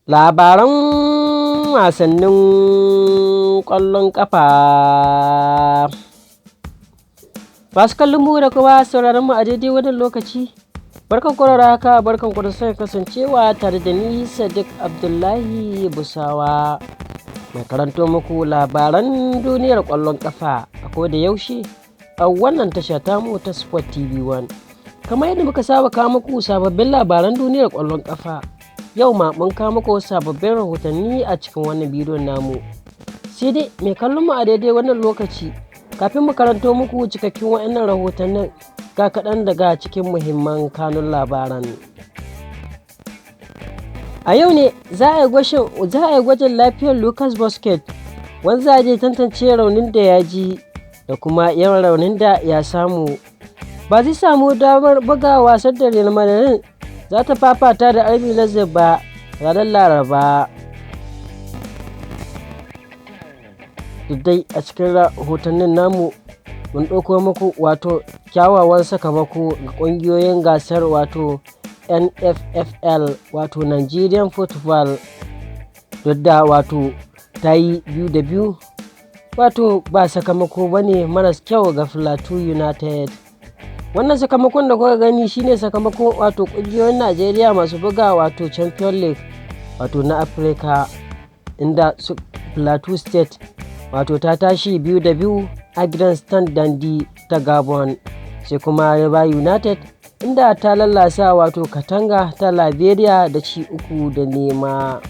Labaran wasannin ƙwallon ƙafa. Masu kallon mu da kuma sauraron mu a daidai wannan lokaci, barkan ku da haka, barkan ku da sake kasancewa tare da ni Sadiq Abdullahi Busawa, mai karanto muku labaran duniyar ƙwallon ƙafa a koda yaushe a wannan tasha tamu ta Sport TV 1. Kamar yadda muka saba kawo muku sababbin labaran duniyar ƙwallon ƙafa, yau ma mun kawo muku sababbin rahotanni a cikin wannan bidiyon namu. Sai dai mai kallon mu a daidai wannan lokaci, kafin mu karanto muku cikakkun waɗannan rahotannin, ga kaɗan daga cikin muhimman kanun labaran. A yau ne za a yi gwajin lafiyar Lucas Vazquez, wanda za a je tantance raunin da ya ji da kuma yawan raunin da ya samu. Ba zai samu damar buga wasan da Real Madrid za ta fafata da RB Leipzig ba ranar Laraba. Duk dai a cikin rahotannin namu mun ɗauko muku wato kyawawan sakamako ga ƙungiyoyin gasar wato NFFL wato Nigerian Football, duk da wato ta yi 2-2, wato ba sakamako ba ne maras kyau ga Plateau United. Wannan sakamakon da kuka gani shine sakamakon wato ƙungiyoyin Najeriya masu buga wato Champion League wato na Afirka, inda su Plateau State wato ta tashi 2-2 a gidan Stand Dundee ta Gabon, sai kuma River United inda ta lallasa wato Katanga ta Liberia da ci 3-0.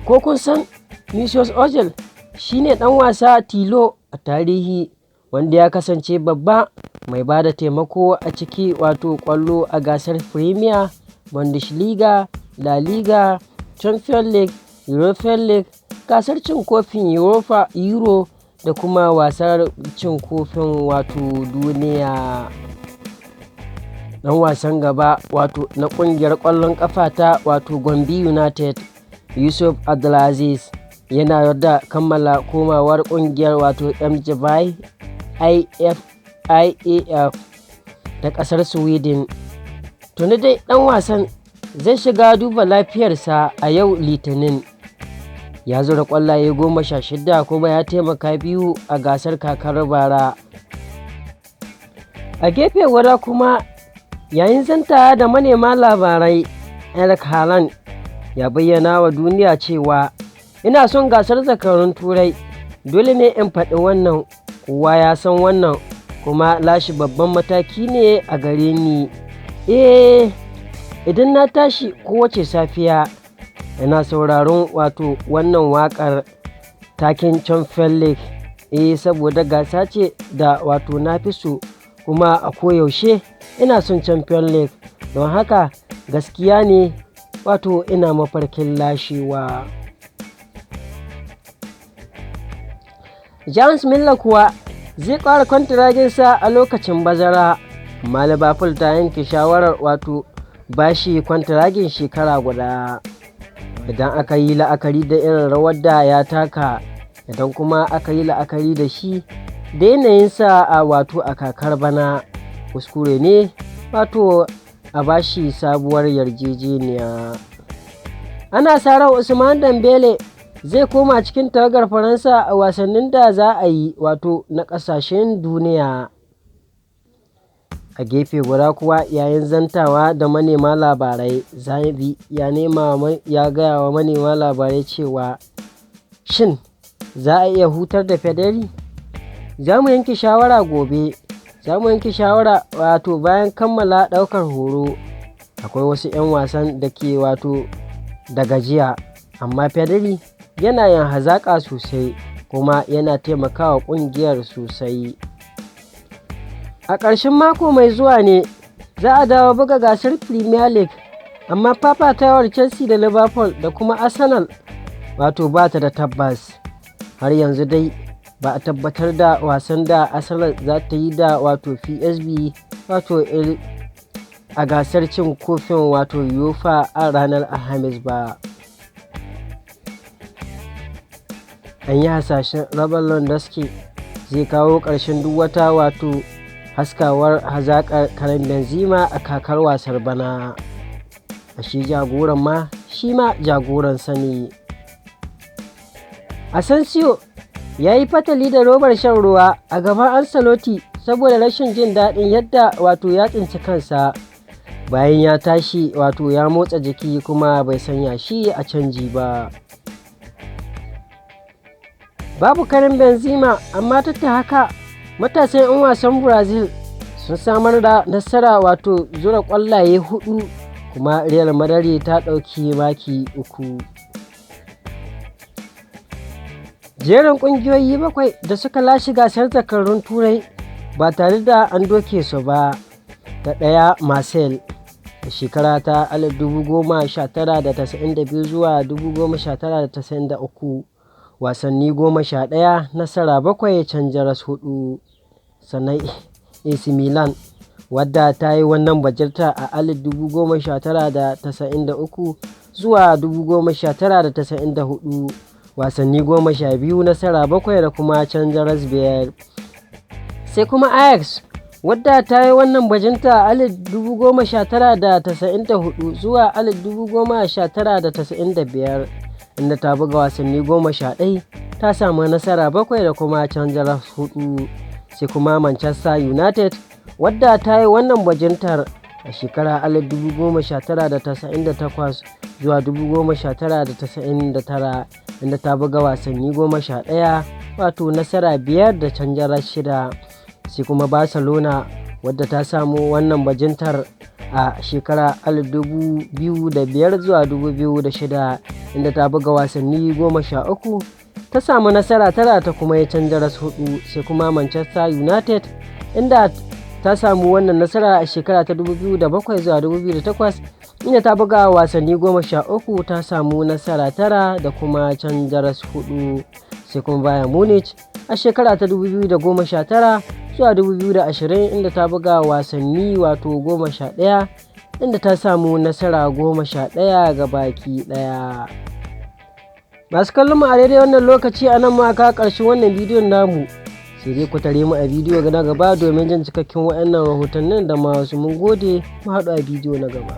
Ko kun san Mesut Ozil shine ɗan wasa tilo a tarihi wanda ya kasance babba mai ba da taimako a ciki wato ƙwallo a gasar Premier, Bundesliga, La Liga, Champions League, European League, gasar cin kofin Europa Euro da kuma wasar cin kofin wato duniya. Ɗan wasan gaba wato na ƙungiyar ƙwallon ƙafa ta wato Gombe United, Yusuf Abdulaziz, yana da kammala komawar ƙungiyar wato MJB IAF ta ƙasar Sweden. Tuni dai ɗan wasan zai shiga duba lafiyarsa a yau Litinin. Ya zura ƙwallaye 16 kuma ya taimaka 2 a gasar kakar bara. A gefe guda kuma, yayin zanta da manema labarai, Erling Haaland ya bayyana wa duniya cewa ina son gasar zakarun Turai, dole ne in faɗi wannan, kowa ya san wannan, kuma lashe babban mataki ne a gare ni. Idan na tashi kowace safiya ina sauraron wato wannan waƙar taken Champions League, saboda gasa ce da wato na fi so, kuma a koyaushe ina son Champions League, don haka gaskiya ne wato ina mafarkin lashewa. James Milner kuwa zai ƙara kwantiraginsa a lokacin bazara, amma Liverpool ta yanke shawarar wato bashi kwantiragin shekara guda. Idan aka yi la'akari da irin rawar da ya taka, idan kuma aka yi la'akari da shi da yanayinsa a wato a kakar bana, kuskure ne wato a bashi sabuwar yarjejeniya. Ana sa ran Ousmane Dembele zai koma cikin tawagar Faransa a wasannin da za a yi wato na ƙasashen duniya. A gefe guda kuwa, yayin zantawa da manema labarai, Xavi ya gaya wa manema labarai cewa shin za a iya hutar da Pedri? Za mu yanke shawara gobe, za mu yanke shawara wato bayan kammala ɗaukar horo. Akwai wasu 'yan wasan da ke wato da gajiya, amma Pedri yana yin hazaƙa sosai kuma yana taimakawa ƙungiyar sosai. A ƙarshen mako mai zuwa ne za a dawo buga gasar Premier League, amma fafatawar Chelsea da Liverpool da kuma Arsenal wato ba ta da tabbas. Har yanzu dai ba a tabbatar da wasan da Arsenal za ta yi da wato PSV wato a gasar cin kofin wato UEFA a ranar Alhamis ba. An yi hasashen Robert Lewandowski zai kawo ƙarshen duk wata wato Haskawar hazaƙar Karim Benzema a kakar wasar bana. A shi jagoran ma shi ma jagoran sani. Asensio ya yi fatali da robar shan ruwa a gaban Ancelotti saboda rashin jin daɗin yadda wato ya tsinci kansa bayan ya tashi wato ya motsa jiki kuma bai sanya shi a canji ba. Babu Karim Benzema, amma duk da haka matasan 'yan wasan Brazil sun samar da nasara wato zura ƙwallaye 4, kuma Real Madrid ta ɗauki maki 3. Jerin ƙungiyoyi 7 da suka lashe gasar zakarun Turai ba tare da an doke su ba. Ta ɗaya, Marseille a shekara ta 1992 zuwa 1993, wasanni 11, nasara 7, canjaras 4. Sannan AC Milan, wadda ta yi wannan bajinta a 1993 zuwa 1994, wasanni 12, nasara 7 da kuma canjaras 5. Sai kuma Ajax, wadda ta yi wannan bajinta a 1994 zuwa 1995, inda ta buga wasanni 11, ta samu nasara 7 da kuma canjaras 4. Sai kuma Manchester United, wadda ta yi wannan bajintar a shekara 1998 zuwa 1999, inda ta buga wasanni 11, wato nasara 5 da canjaras 6. Sai kuma Barcelona, wadda ta samu wannan bajintar a shekara 2005 zuwa 2006, inda ta buga wasanni 13, ta samu nasara 9 ta kuma yi canjaras 4. Sai kuma Manchester United, inda ta samu wannan nasara a shekara ta 2007 zuwa 2008, inda ta buga wasanni 13, ta samu nasara 9 da kuma canjaras 4. Sai kuma Bayern Munich a shekara ta 2019 zuwa 2020, inda ta buga wasanni wato 11, inda ta samu nasara 11 ga baki ɗaya. Masu kallon mu a daidai wannan lokaci, a nan ma ka ƙarshen wannan bidiyon namu. Sai dai ku tare mu a bidiyo na gaba domin jin cikakken waɗannan rahotannin da masu. Mun gode, mu haɗu a bidiyo na gaba.